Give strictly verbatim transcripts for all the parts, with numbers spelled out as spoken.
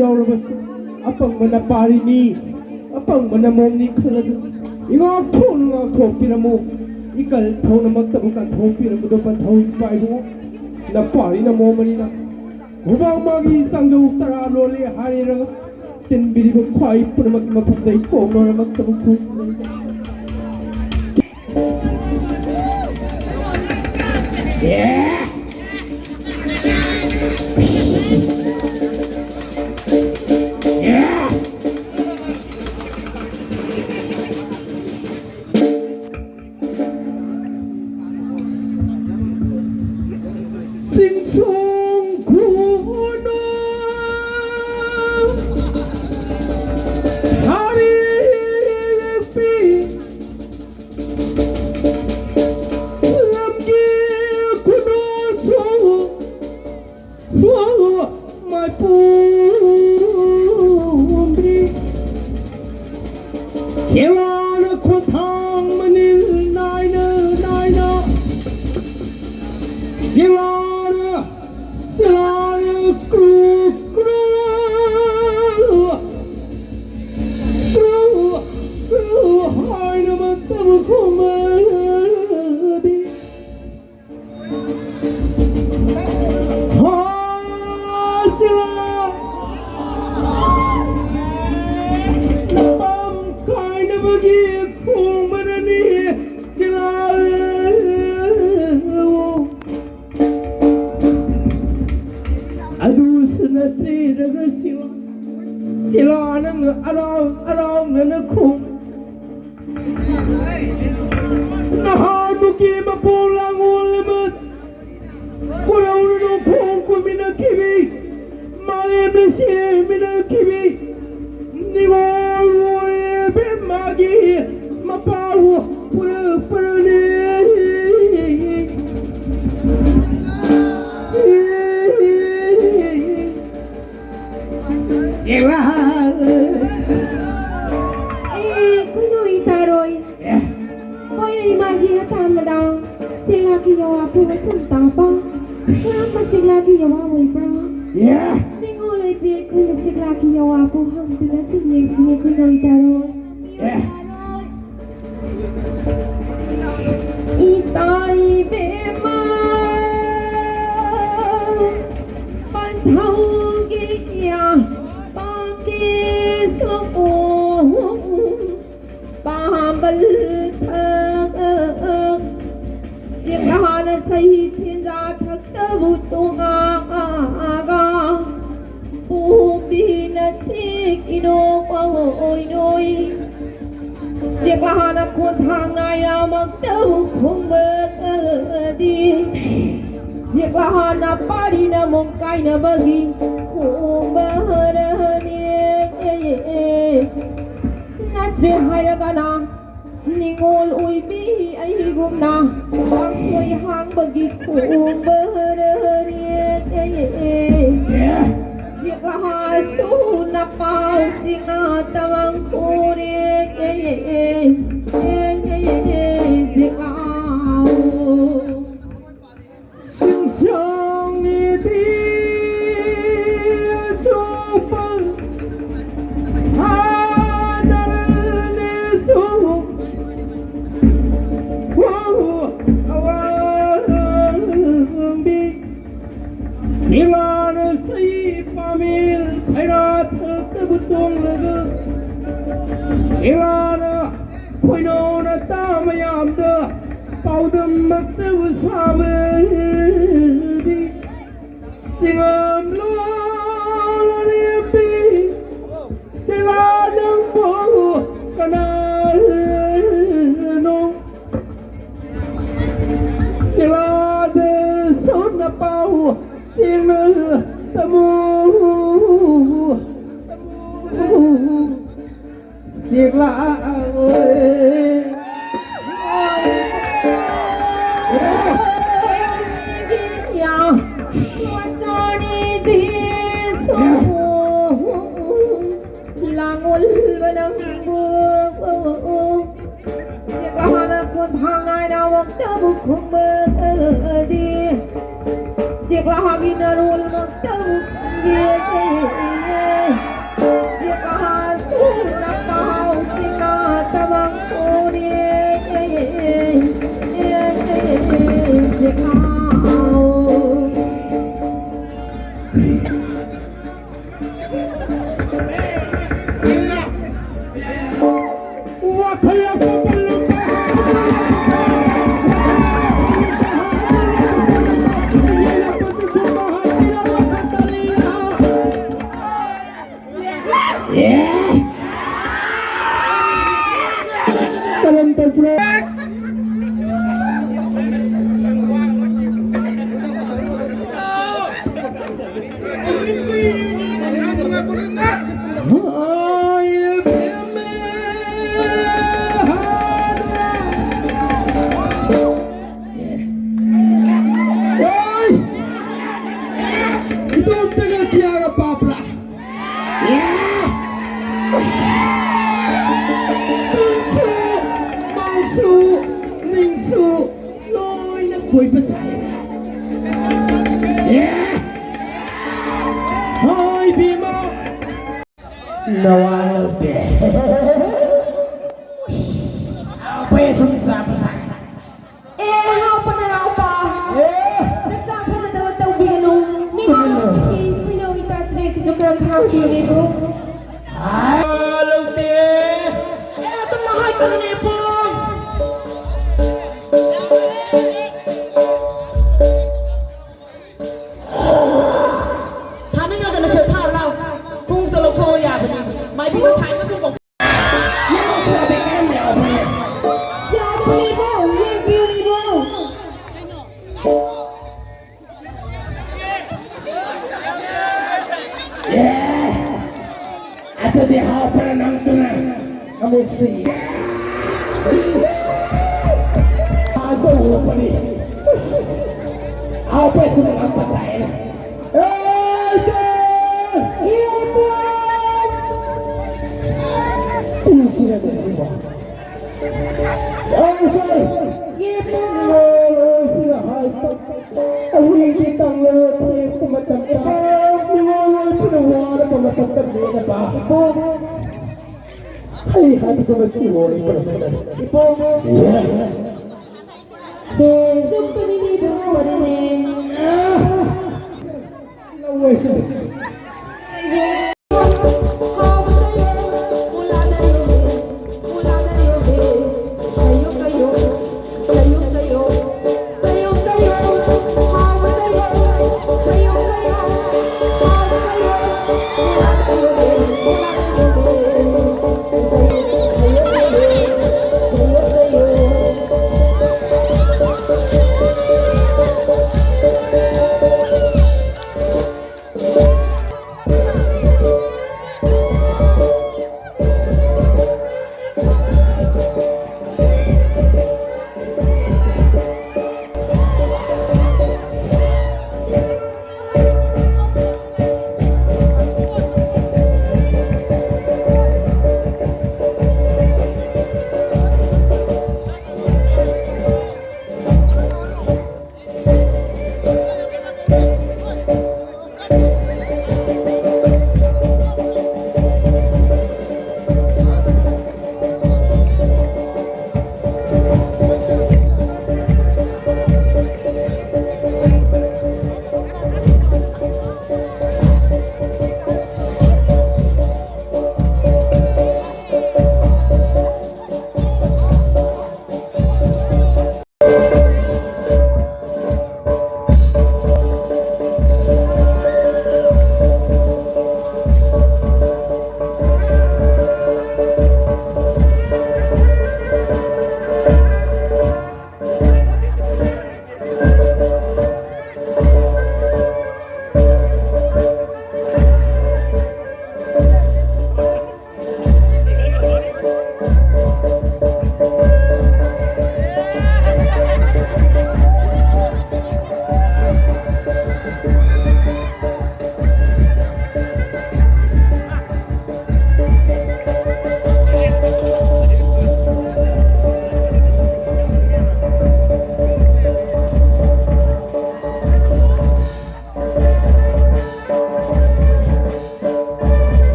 ꯌꯥꯎꯔꯕꯁꯨ ꯑꯄꯪꯕꯅ ꯄꯥꯔꯤꯅꯤ꯫ ꯑꯄꯪꯕꯅ ꯃꯣꯝꯅꯤ ꯈꯜꯂꯗꯨ ꯏꯉꯥꯛ ꯊꯣꯛꯅ ꯉꯥꯛꯊꯣꯛꯄꯤꯔꯝꯃꯨ꯫ ꯏꯀꯜ ꯊꯧꯅꯃꯛꯇꯕꯨ ꯀꯟꯊꯣꯛꯄꯤꯔꯝꯕꯗꯣ ꯄꯟꯊꯧ ꯏꯄꯥ ꯏꯕꯨꯡꯉꯣ꯫ ꯅꯄꯥꯔꯤꯅ ꯃꯣꯝꯕꯅꯤꯅ ꯈꯨꯕꯥꯛ ꯃꯥꯒꯤ ꯆꯥꯡꯖꯧ ꯇꯔꯥ ꯂꯣꯜꯂꯦ ꯍꯥꯏꯔꯒ ꯇꯤꯟꯕꯤꯔꯤꯕ ꯈ꯭ꯋꯥꯏ ꯄꯨꯝꯅꯃꯛꯀꯤ ꯃꯐꯝꯗ ꯏꯀꯣꯛ ꯂꯣꯏꯅꯃꯛꯇꯕꯨ ꯈꯨ ꯁꯤꯡꯁꯣꯡ ꯈꯨꯅꯣ ꯍꯥꯔꯤ ꯂꯦꯛꯄꯤ ꯂꯝꯒꯤ ꯈꯨꯅꯣꯁꯨ ꯃꯥꯏꯄꯨꯕꯤ ꯁꯦꯂꯥꯅ ꯈꯣꯡꯊꯥꯡ ꯃꯅꯤꯜ ꯅꯥꯏꯅ ꯅꯥꯏꯅ ꯁꯦꯂꯥꯅ ꯁꯦꯂꯥꯅ ꯀ꯭ꯔꯨ ꯀ꯭ꯔꯨ ꯀ꯭ꯔꯨ ꯀ꯭ꯔꯨ ꯍꯥꯏꯅꯃꯛꯇꯕꯨ ꯈꯨꯝꯃꯗꯤ ꯍꯥ ꯁꯦꯂꯥ ꯅꯄꯥꯝ ꯀꯥꯏꯅꯕꯒꯤ ꯈꯣꯡꯕꯅꯅꯤ ꯁꯦꯂꯥ ꯑꯗꯨꯁꯨ ꯅꯠꯇ꯭ꯔꯦꯗꯅ ꯁꯤꯂꯥ ꯁꯤꯂꯥ ꯅꯪꯅ ꯑꯔꯥꯎ ꯑꯔꯥꯎꯅꯅ ꯈꯣꯡ ꯅꯍꯥꯟꯃꯨꯛꯀꯤ ꯃꯄꯣꯛ ꯂꯥꯡꯒꯣꯜ ꯑꯃ ꯀꯣꯔꯧꯅ ꯅꯣꯡꯈꯣꯡ ꯀꯨꯝꯃꯤꯟꯅꯈꯤꯕꯤ ꯃꯥꯂꯦꯝꯅ ꯁꯦꯝꯃꯤꯟꯅꯈꯤꯕꯤ ꯅꯤꯉꯣꯜ ꯑꯣꯏꯕꯤ ꯃꯥꯒꯤ ꯃꯄꯥꯎ ꯄꯨꯔꯛꯄꯅꯤ꯫ ꯃꯁꯝ ꯇꯥꯕ ꯀꯔꯝꯕ ꯁꯤꯛꯂꯥꯒꯤ ꯌꯥꯋꯥ ꯑꯣꯏꯕ꯭ꯔꯥ? ꯅꯤꯉꯣꯜ ꯑꯣꯏꯕꯤ ꯑꯩꯈꯣꯏꯅ ꯁꯤꯛꯂꯥꯒꯤ ꯌꯥꯋꯥꯕꯨ ꯍꯪꯗꯨꯅ ꯁꯨꯝ ꯌꯦꯡꯁꯤ, ꯑꯩꯈꯣꯏ ꯅꯣꯏ ꯇꯥꯔꯣ꯫ ꯏꯇꯥ ꯏꯕꯦꯝꯃ ꯄꯟꯊꯧꯒꯤ ꯄꯥꯝꯗꯦꯁꯨ ꯄꯥꯝꯕꯜ ꯊꯛ ꯁꯤꯛꯂꯥꯅ ꯁꯍꯤ ꯊꯤꯟꯖꯥ ꯊꯛꯇꯕꯨ ꯇꯣꯉꯥꯒ ꯄꯣꯝꯕꯤꯅ ꯊꯦꯛꯏꯅꯣ ꯄꯥꯑꯣꯏꯅꯣꯏ꯫ ꯁꯤꯛꯂꯥꯅ ꯈꯣꯟꯊꯥꯡ ꯅꯥꯏꯔꯃꯛꯇꯕꯨ ꯈꯨꯝꯕꯗꯤ ꯁꯤꯛꯂꯥꯅ ꯄꯥꯔꯤꯅ ꯃꯣꯡ ꯀꯥꯏꯅꯕꯒꯤ ꯈꯣꯡꯕꯔꯅꯦ꯫ ꯅꯠꯇ꯭ꯔꯦ ꯍꯥꯏꯔꯒꯅ ꯅꯤꯉꯣꯜ ꯑꯣꯏꯕꯤ ꯑꯩꯒꯨꯝꯅ ꯄꯥꯡꯁꯣꯏ ꯍꯥꯡꯕꯒꯤ ꯈꯣꯡꯕꯔꯅꯦ꯫ ꯁꯤꯛꯂꯥꯁꯨ ꯅꯄꯥꯎ ꯁꯤꯛꯂꯥ ꯇꯃꯪ ꯄꯨꯔꯦ꯫ ꯁꯤꯛꯂꯥꯎ꯫ ꯁꯤꯡꯁꯪꯅꯤꯗꯤ ꯑꯁꯣꯛꯄ ꯍꯥꯗꯔꯅꯦꯁꯨ ꯋꯥ ꯑꯋꯥꯡꯕꯤ ꯁꯤꯂꯥꯅ ꯁꯩ ꯄꯥꯃꯦꯜ ꯈꯩꯔꯥ ꯊꯛꯇꯕꯨ ꯇꯣꯡꯂꯒ ꯁꯤꯂꯥꯅ ꯈꯣꯏꯅꯧꯅ ꯇꯥ ꯃꯌꯥꯝꯗ ꯄꯥꯎꯗꯝꯃꯛꯇꯕꯨ ꯁꯥꯕꯗꯤ ꯁꯤꯉꯝꯂꯣꯟ ꯑꯔꯦꯝꯕꯤ ꯁꯤꯂꯥ ꯅꯪꯕꯨ ꯀꯅꯥꯅꯣ? ꯁꯤꯂꯥꯗ ꯁꯣꯟꯅ ꯄꯥꯎ ꯁꯦꯡꯅ ꯇꯝꯃꯨ꯫ ꯁꯤꯛꯂꯥ ꯂꯥꯡꯒꯣꯜꯕ ꯅꯪꯕꯨ ꯁꯤꯛꯂꯥꯅ ꯈꯣꯟꯊꯥꯡ ꯅꯥꯏꯅ ꯑꯃꯨꯛꯇꯕꯨ ꯈꯨꯝꯕ ꯏꯇꯣꯝꯇꯒ ꯀꯤꯌꯥꯒ ꯄꯥꯞꯄ꯭ꯔꯥ? ꯌꯥ! ꯄꯨꯛꯁꯨ, ꯃꯥꯎꯁꯨ, ꯅꯤꯡꯁꯨ ꯂꯣꯏꯅ ꯀꯣꯏꯕ ꯁꯥꯏꯅꯦ꯫ ꯌꯥ! ꯍꯣꯏ, ꯏꯕꯦꯝꯃ꯫ ꯅꯋꯥ ꯂꯧꯗꯦ꯫ ꯑꯩꯈꯣꯏ ꯁꯨꯝ ꯆꯥꯕ ꯁꯥꯏ꯫ ꯑꯦ, ꯍꯥꯎꯄ ꯅꯅꯥꯎꯄꯥ꯫ ꯑꯦ꯫ ꯆꯥꯛ ꯆꯥ ꯐꯖꯅ ꯇꯧꯕꯤꯒꯅꯨ꯫ ꯃꯤ ꯇꯨꯃꯤꯟ ꯂꯩꯌꯨ꯫ ꯃꯤ ꯄꯤꯅꯧ ꯏꯇꯥ ꯇ꯭ꯔꯦꯛꯁꯤꯁꯨ ꯈꯔ ꯈꯥꯡꯕꯤꯌꯨꯅꯦꯀꯣ꯫ ꯑꯥ, ꯂꯧꯗꯦ꯫ ꯑꯦ, ꯑꯗꯨꯝꯅ ꯍꯥꯏꯒꯅꯨꯅꯦ, ꯏꯕꯨꯡ꯫ ꯊꯥꯅꯤꯡꯉꯒꯅ ꯁꯦ ꯊꯥꯔꯨ ꯂꯥꯎ꯫ ꯈꯣꯡꯎꯞꯇꯣ ꯂꯧꯊꯣꯛꯑꯣ ꯌꯥꯕꯅꯤ꯫ ꯃꯥꯏꯕꯤꯗꯣ ꯊꯥꯏꯅ ꯁꯨꯝ ꯌꯥꯕꯅꯦꯕꯣ, ꯌꯦꯡꯕꯤꯌꯨꯅꯦꯕꯣ꯫ ꯑꯦ, ꯑꯗꯨꯗꯤ ꯍꯥꯎꯄꯅ ꯅꯪꯗꯨꯅ ꯑꯃꯨꯛꯁꯨ ꯌꯦ-, ꯍꯥꯎꯄ ꯎꯕꯅꯤ꯫ ꯍꯥꯎꯄꯁꯨ ꯉꯝꯕ ꯁꯥꯏ꯫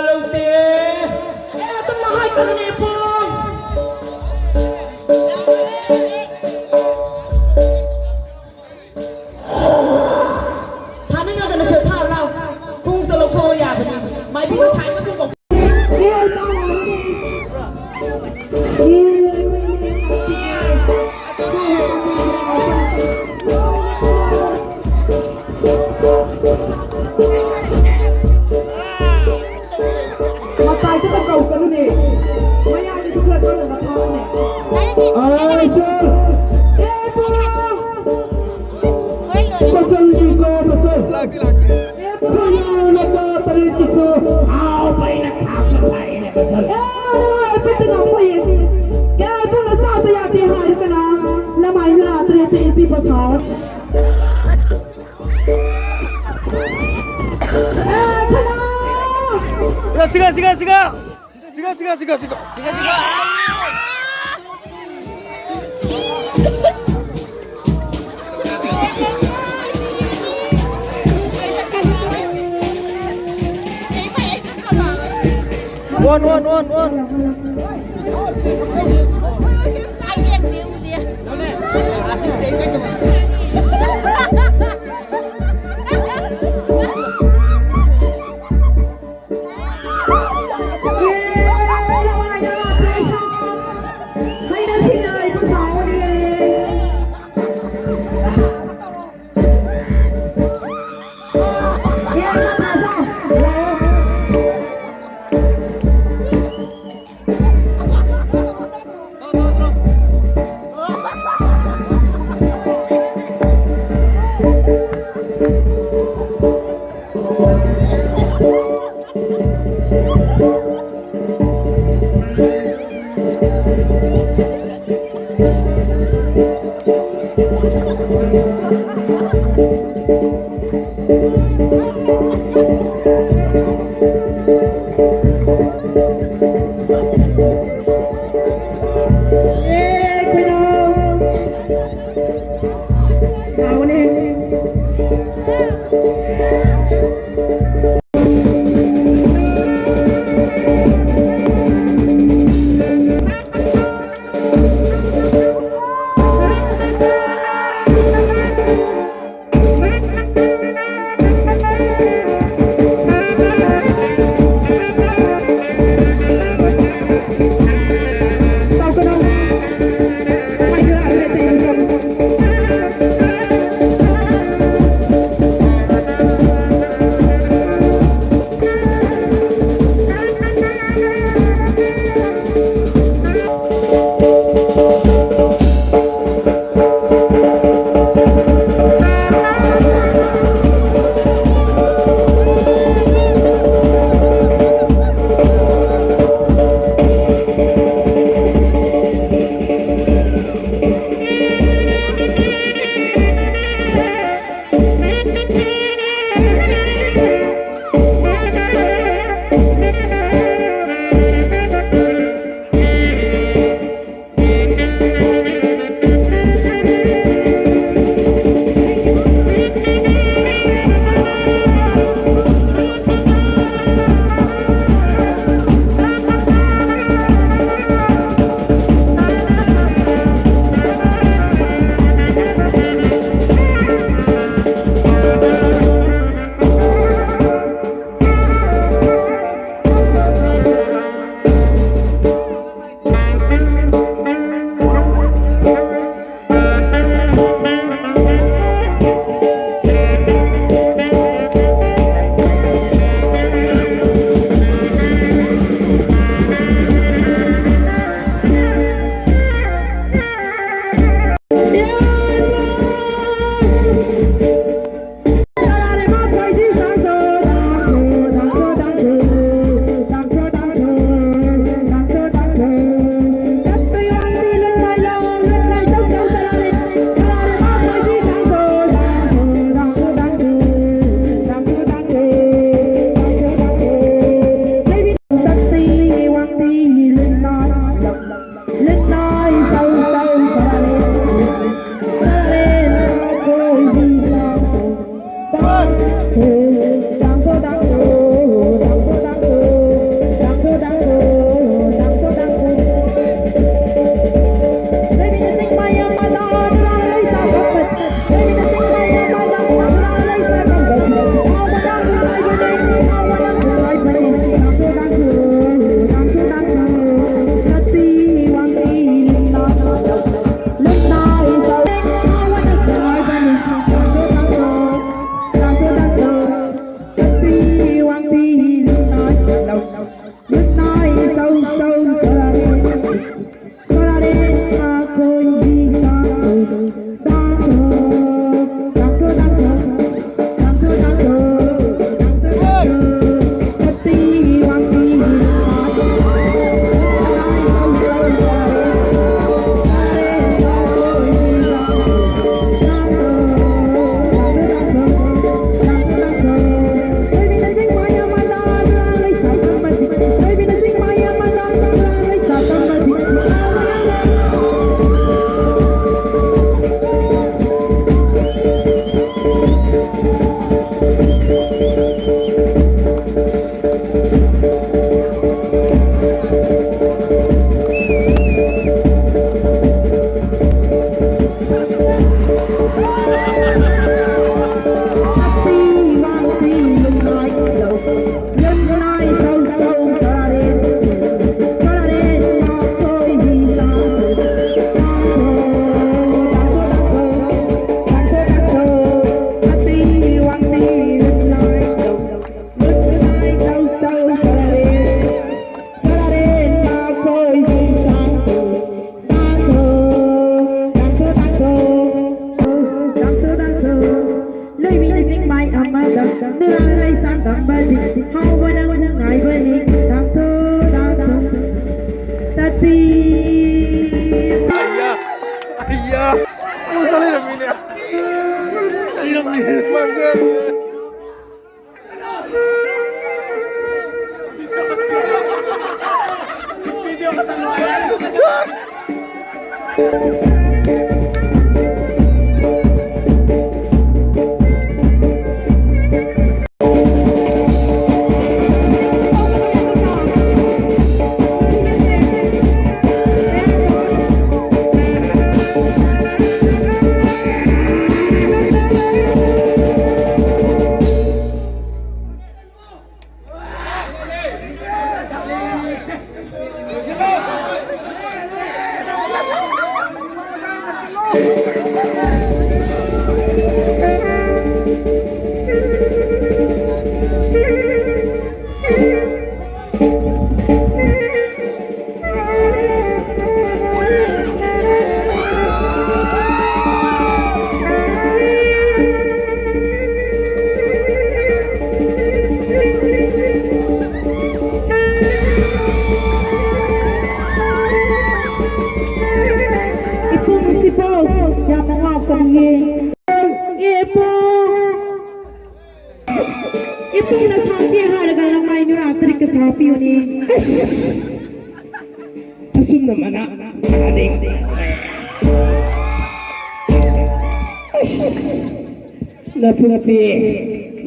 ꯂꯧꯗꯦ꯫ ꯑꯦ, ꯑꯗꯨꯝ ꯍꯥꯏꯒꯅꯨꯅꯦ, ꯏꯕꯨꯡ꯫ ꯊꯥꯅꯤꯡꯉꯒꯅ ꯁꯦ ꯊꯥꯔꯨ ꯂꯥꯎ꯫ ꯈꯣꯡꯎꯞꯇꯣ ꯂꯧꯊꯣꯛꯑꯣ ꯌꯥꯕꯅꯤ꯫ ꯃꯥꯏꯕꯤꯗꯣ ꯊꯥꯏꯅ ꯈꯣꯡꯎꯞ ꯃꯇꯥꯏꯗꯨꯗ ꯀꯧꯒꯅꯨꯅꯦ꯫ ꯃꯌꯥꯏꯗꯨꯗ ꯈꯔ ꯀꯟꯅ ꯊꯥꯎꯅꯦ꯫ ꯑꯥ, ꯏꯆꯜ! ꯑꯦ, ꯄꯨꯔꯥ! ꯄꯆꯜꯒꯤꯀꯣ, ꯄꯆꯜ꯫ ꯂꯥꯛꯇꯦ, ꯂꯥꯛꯇꯦ꯫ ꯑꯦ, ꯄꯨꯔꯥ ꯅꯆꯥ ꯇꯔꯦꯠꯀꯤꯁꯨ ꯍꯥꯎꯕ ꯑꯩꯅ ꯈꯥꯛꯄ ꯁꯥꯏꯅꯦ, ꯄꯆꯜ꯫ ꯑꯦ, ꯄꯆꯜ, ꯑꯩꯈꯣꯏ ꯀꯌꯥ ꯄꯨꯟꯅ ꯆꯥꯕ ꯌꯥꯗꯦ ꯍꯥꯏꯗꯅ ꯂꯃꯥꯏ ꯂꯥꯛꯇ꯭ꯔꯦ, ꯆꯦ ꯄꯤꯕ ꯁꯥꯎ꯫ ꯑꯦ, ꯈꯅꯥꯎ! ꯁꯤꯒ, ꯁꯤꯒ, ꯁꯤꯒ! ꯁꯤꯒ, ꯁꯤꯒ, ꯁꯤꯒ, ꯁꯤꯒ! One, one, one, one! ꯌꯥ! ꯄꯨꯡ ꯆꯠ ꯂꯩꯔꯝꯃꯤꯅꯦ꯫ ꯂꯩꯔꯝꯃꯤ꯫ ꯃꯥꯡꯖꯔꯦ꯫ ꯏꯄꯨ ꯅꯨꯡꯁꯤꯕꯧ, ꯌꯥꯝꯅ ꯉꯥꯎꯀꯅꯤꯌꯦ꯫ ꯑꯦ, ꯏꯄꯨ꯫ ꯏꯄꯨꯅ ꯁꯥꯎꯒꯦ ꯍꯥꯏꯔꯒ ꯂꯃꯥꯏ ꯅꯨꯔꯥ ꯇꯔꯤꯛꯀ ꯁꯥꯎꯕꯤꯌꯨꯅꯦ꯫ ꯑꯁꯨꯝꯅ ꯃꯅꯥ ꯁꯥꯅꯤꯡ-, ꯅꯄꯨꯛꯄꯤ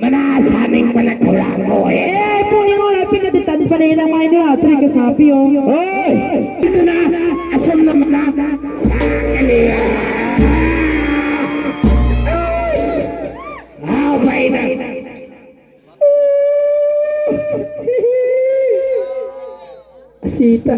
ꯃꯅꯥ ꯁꯥꯅꯤꯡꯕꯅ ꯈꯧꯔꯥꯡꯕ ꯑꯣꯏ꯫ ꯑꯦ, ꯏꯄꯨ, ꯅꯤꯉꯣꯜ ꯑꯄꯤꯛꯅꯗꯤ ꯇꯟꯕꯅꯦ, ꯂꯃꯥꯏ ꯅꯨꯔꯥ ꯇꯔꯤꯛꯀ ꯁꯥꯎꯕꯤꯌꯣ꯫ ꯍꯣꯏ, ꯑꯗꯨꯅ ꯑꯁꯨꯝꯅ ꯃꯅꯥ ꯁꯥꯒꯅꯤ꯫ ꯍꯥꯎꯕ ꯑꯩꯅ꯫ ꯑꯁꯤꯗ꯫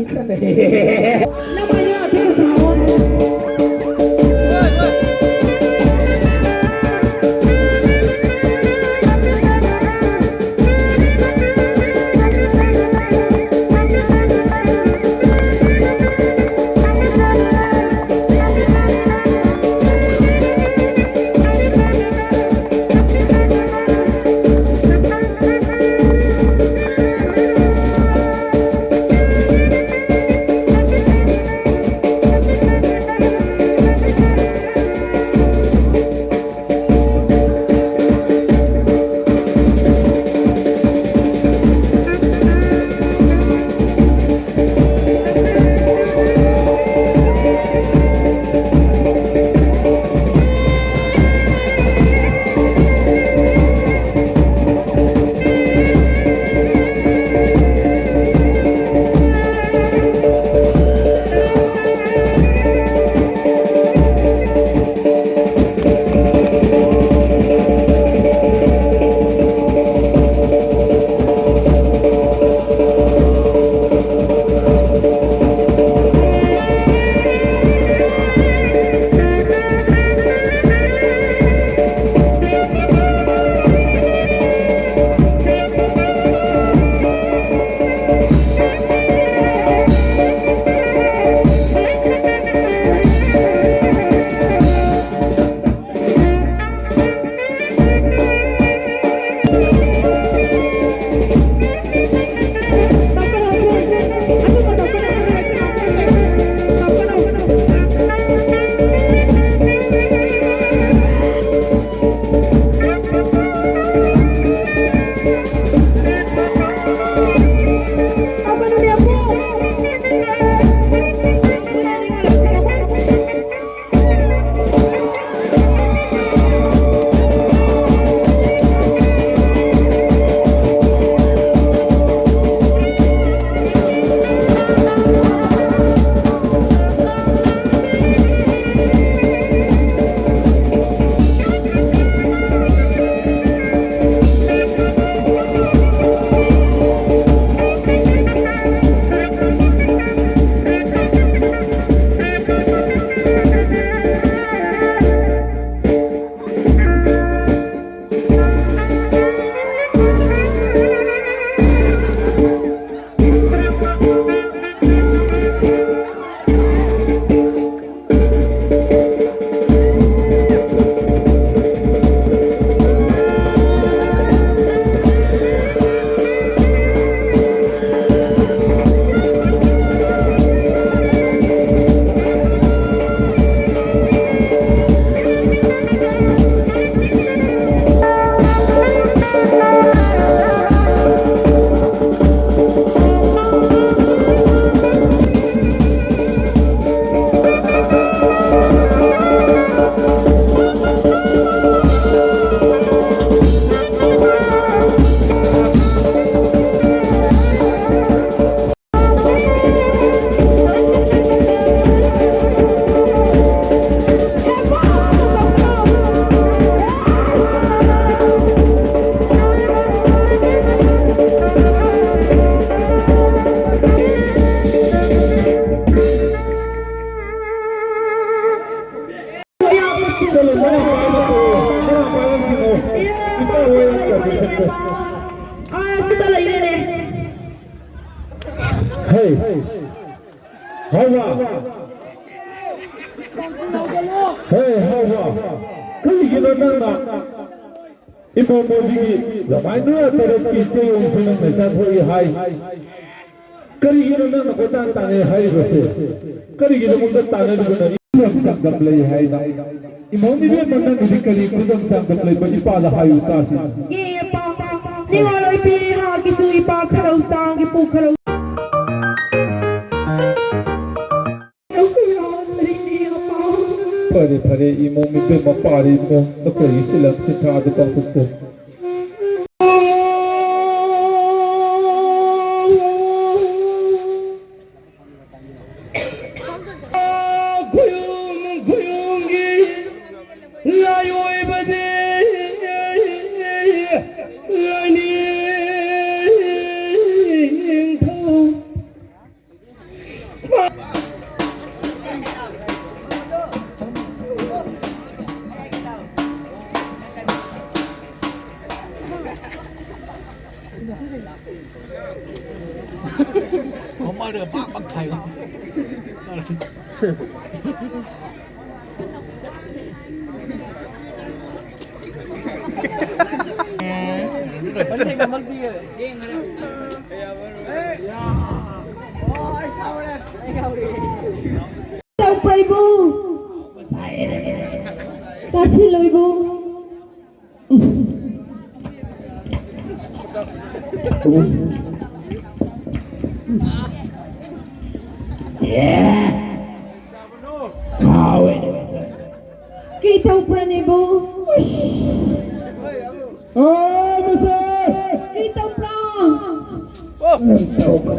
ꯆꯠꯂꯣ, ꯃꯔꯥ ꯄꯥꯏꯔꯣ, ꯃꯔꯥ ꯄꯥꯏꯔꯣ, ꯁꯤꯡꯉꯣ꯫ ꯏꯄꯥ ꯍꯣꯏ ꯇꯧꯕꯤꯁꯤꯡꯗꯣ꯫ ꯑꯥ, ꯁꯤꯗ ꯂꯩꯔꯦꯅꯦ꯫ ꯍꯦ꯫ ꯍꯥꯎꯕ꯫ ꯍꯦ, ꯍꯥꯎꯕ꯫ ꯀꯔꯤꯒꯤꯅꯣ ꯅꯪꯅ ꯏꯃꯣꯝ ꯃꯣꯏꯒꯤ ꯂꯃꯥꯏꯗꯨꯅ ꯇꯔꯦꯠꯀꯤ ꯆꯦ ꯌꯣꯡꯁꯤꯡ ꯃꯩꯁꯥ ꯊꯣꯛꯏ ꯍꯥꯏ? ꯀꯔꯤꯒꯤꯅꯣ ꯅꯪꯅ ꯀꯣꯏꯇꯥꯟ ꯇꯥꯟꯅꯩ ꯍꯥꯏꯔꯤꯕꯁꯦ? ꯀꯔꯤꯒꯤꯗꯃꯛꯇ ꯇꯥꯟꯅꯔꯤꯕꯅꯣ? ꯈꯨꯗꯝ ꯆꯥꯡꯗꯝ ꯂꯩ ꯍꯥꯏꯅ ꯏꯃꯣꯝ ꯏꯕꯦꯝꯃ, ꯅꯪꯒꯤꯗꯤ ꯀꯔꯤ ꯈꯨꯗꯝ ꯆꯥꯡꯗꯝ ꯂꯩꯕ? ꯏꯄꯥꯗ ꯍꯥꯏꯌꯨ ꯇꯥꯁꯤ꯫ ꯏꯄꯥ, ꯅꯤꯉꯣꯜ ꯑꯣꯏꯕꯤ ꯍꯥꯛꯀꯤꯁꯨ ꯏꯄꯥ ꯈꯔꯧ ꯆꯥꯡꯒꯤ ꯄꯨ ꯈꯔꯧ꯫ ꯐꯔꯦ, ꯐꯔꯦ, ꯏꯃꯣꯝ ꯏꯕꯦꯝꯃ, ꯄꯥꯔꯦ ꯏꯃꯣꯝ, ꯅꯈꯣꯏꯒꯤ ꯁꯤꯂꯝ ꯁꯤꯟꯊꯥꯗ ꯄꯥꯡꯊꯣꯛꯆꯧ꯫ ꯈꯨꯌꯨꯝ ꯈꯨꯌꯨꯝꯒꯤ ꯂꯥꯏ ꯑꯣꯏꯕꯅꯤ ꯂꯥꯏꯅꯤꯡꯊꯧ꯫ ꯃꯃꯥꯏꯗ ꯄꯥꯛ ꯄꯥꯛ ꯊꯥꯏꯕ꯫ ꯇꯧꯕ꯭ꯔꯥ ꯏꯕꯨꯡ? ꯇꯥꯁꯤꯜꯂꯣ ꯏꯕꯨꯡ꯫ ꯍꯥꯎꯋꯦ꯫ ꯀꯩ ꯇꯧꯕ꯭ꯔꯅꯦꯕꯨ? ꯑꯥ, ꯃꯁꯦ! ꯀꯩ ꯇꯧꯕ꯭ꯔꯥ? ꯀꯔꯝ ꯇꯧꯕ꯭ꯔꯥ?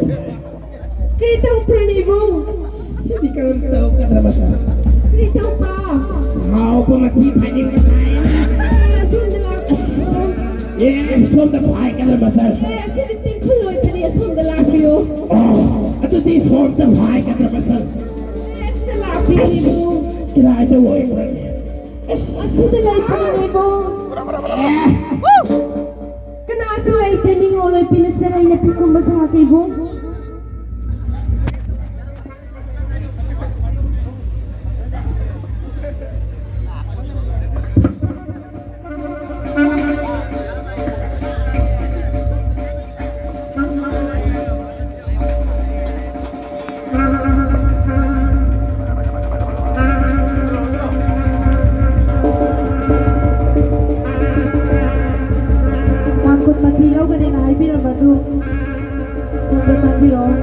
ꯀꯔꯤ ꯇꯧꯕ꯭ꯔꯥ ꯅꯪꯕꯨ? ꯁꯤꯗꯤ ꯀꯔꯝ ꯇꯧꯒꯗ꯭ꯔꯕ? ꯀꯔꯤ ꯇꯧꯕ꯭ꯔꯥ? ꯁꯥꯎꯕ ꯃꯊꯤ ꯐꯥꯏꯅꯤꯡꯕ ꯁꯥꯏ꯫ ꯑꯦ, ꯁꯣꯝꯗ ꯂꯥꯛꯄꯤꯌꯨ꯫ ꯑꯦ, ꯁꯣꯝꯗ ꯐꯥꯏꯒꯗ꯭ꯔꯕ, ꯁꯥꯔ? ꯑꯦ, ꯑꯁꯤꯗꯤ ꯇꯤꯡꯈꯨꯜ ꯑꯣꯏꯕꯅꯤ, ꯑꯁꯣꯝꯗ ꯂꯥꯛꯄꯤꯌꯨ꯫ ꯑꯣ, ꯑꯗꯨꯗꯤ ꯁꯣꯝꯗ ꯐꯥꯏꯒꯗ꯭ꯔꯕ, ꯁꯥꯔ? ꯑꯦ, ꯁꯤꯗ ꯂꯥꯛꯄꯤꯌꯨ꯫ ꯀꯗꯥꯏꯗ ꯑꯣꯏꯕ꯭ꯔꯥ? ꯑꯁꯤꯗ ꯂꯩꯕꯅꯦ ꯏꯕꯨꯡ꯫ ꯀꯅꯥꯁꯨ ꯂꯩꯇꯦ, ꯅꯤꯡꯉꯣꯜ ꯑꯣꯏꯕꯤꯅ ꯁꯦꯔꯩꯅ ꯄꯤꯈꯨꯝꯕ ꯁꯥꯈꯤꯕꯨ꯫ ꯇꯥꯡ ꯀꯨꯟꯃꯥꯊꯣꯏ ꯂꯧꯒꯅꯦꯅ ꯍꯥꯏꯕꯤꯔꯝꯕꯗꯨ ꯁꯣꯝꯗ ꯆꯪꯕꯤꯔꯛꯑꯣ꯫